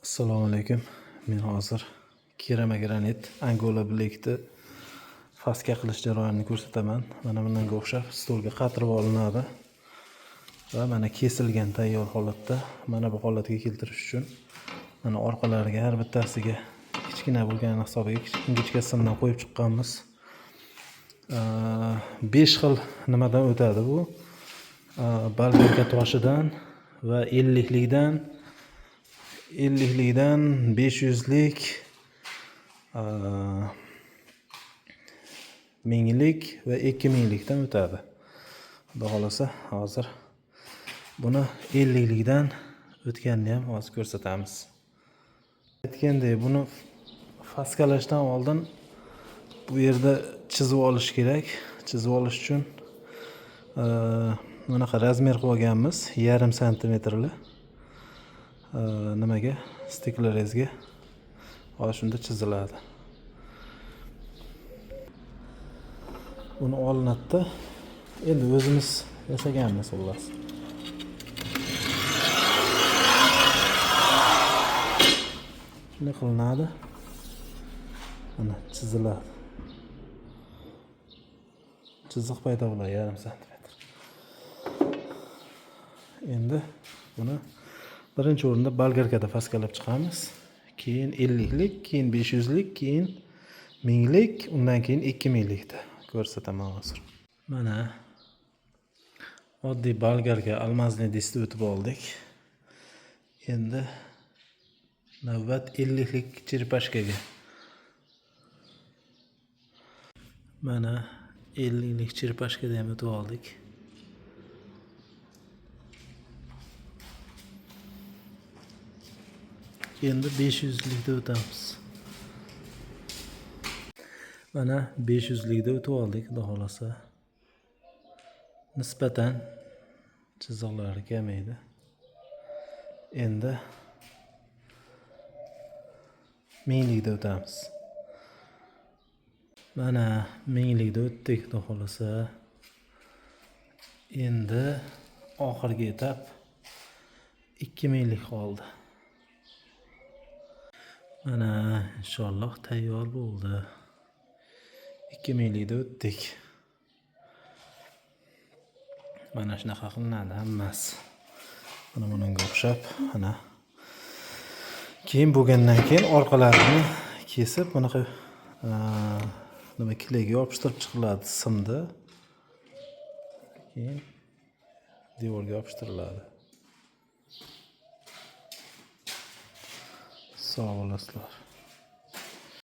Assalomu alaykum. Men hozir keramogranit Angola Black'ni faska qilish jarayonini ko'rsataman. Mana bunga o'xshab stolga qatirib olinadi va mana kesilgan tayyor holatda mana bu holatga keltirish uchun mana orqalariga har bittasiga kichkina bo'lgani hisobiga ingichka simdan qo'yib chiqqanmiz. 5 xil nimadan o'tadi bu? Bolgarka toshidan va 50likdan 50likdan 500lik, 1000lik va 2000likdan o'tadi. Xudo xohlasa hozir buni 50likdan o'tganini ham hozir ko'rsatamiz. Aytgandek, buni faskalashdan oldin bu yerda chizib olish kerak. Chizib olish uchun bunaqa razmer qilib olganmiz, 0,5 santimetrli. Nimaga? Stiklorezga. Hozir shunda chiziladi. Buni olinadi-da, endi o'zimiz yasaganmiz xullas. Shunday qilinadi. Mana chiziladi. Chiziq paydo bo'ladi 0,5 santimetr. Endi buni birinchi o'rinda bolgarkada faskalab chiqamiz. Keyin 50lik, keyin 500lik, keyin 1000lik, undan keyin 2000likda ko'rsataman hozir. Mana oddiy bolgarka almazli diskni o'tib oldik. Endi navbat 50lik cherpashkaga. Mana 50lik cherpashkada ham o'tib oldik. Endi 500likda o'tamiz. Mana 500likda o'tib oldik, xudo xohlasa. Nisbatan chiziqlari kamaydi. Endi 1000likda o'tamiz. Mana 1000likda o'tdik, xudo xohlasa. Endi oxirgi etap 2000lik qoldi. Mana inshaalloh tayyor bo'ldi. 2000likda o'tdik. Mana shunaqa qilinadi hammasi. Mana bunga o'xshab, mana keyin bo'lgandan keyin orqalarini kesib bunaqa nima klayga yopishtirib chiqiladi simni. Keyin devorga yopishtiriladi. Sog' bo'lasizlar.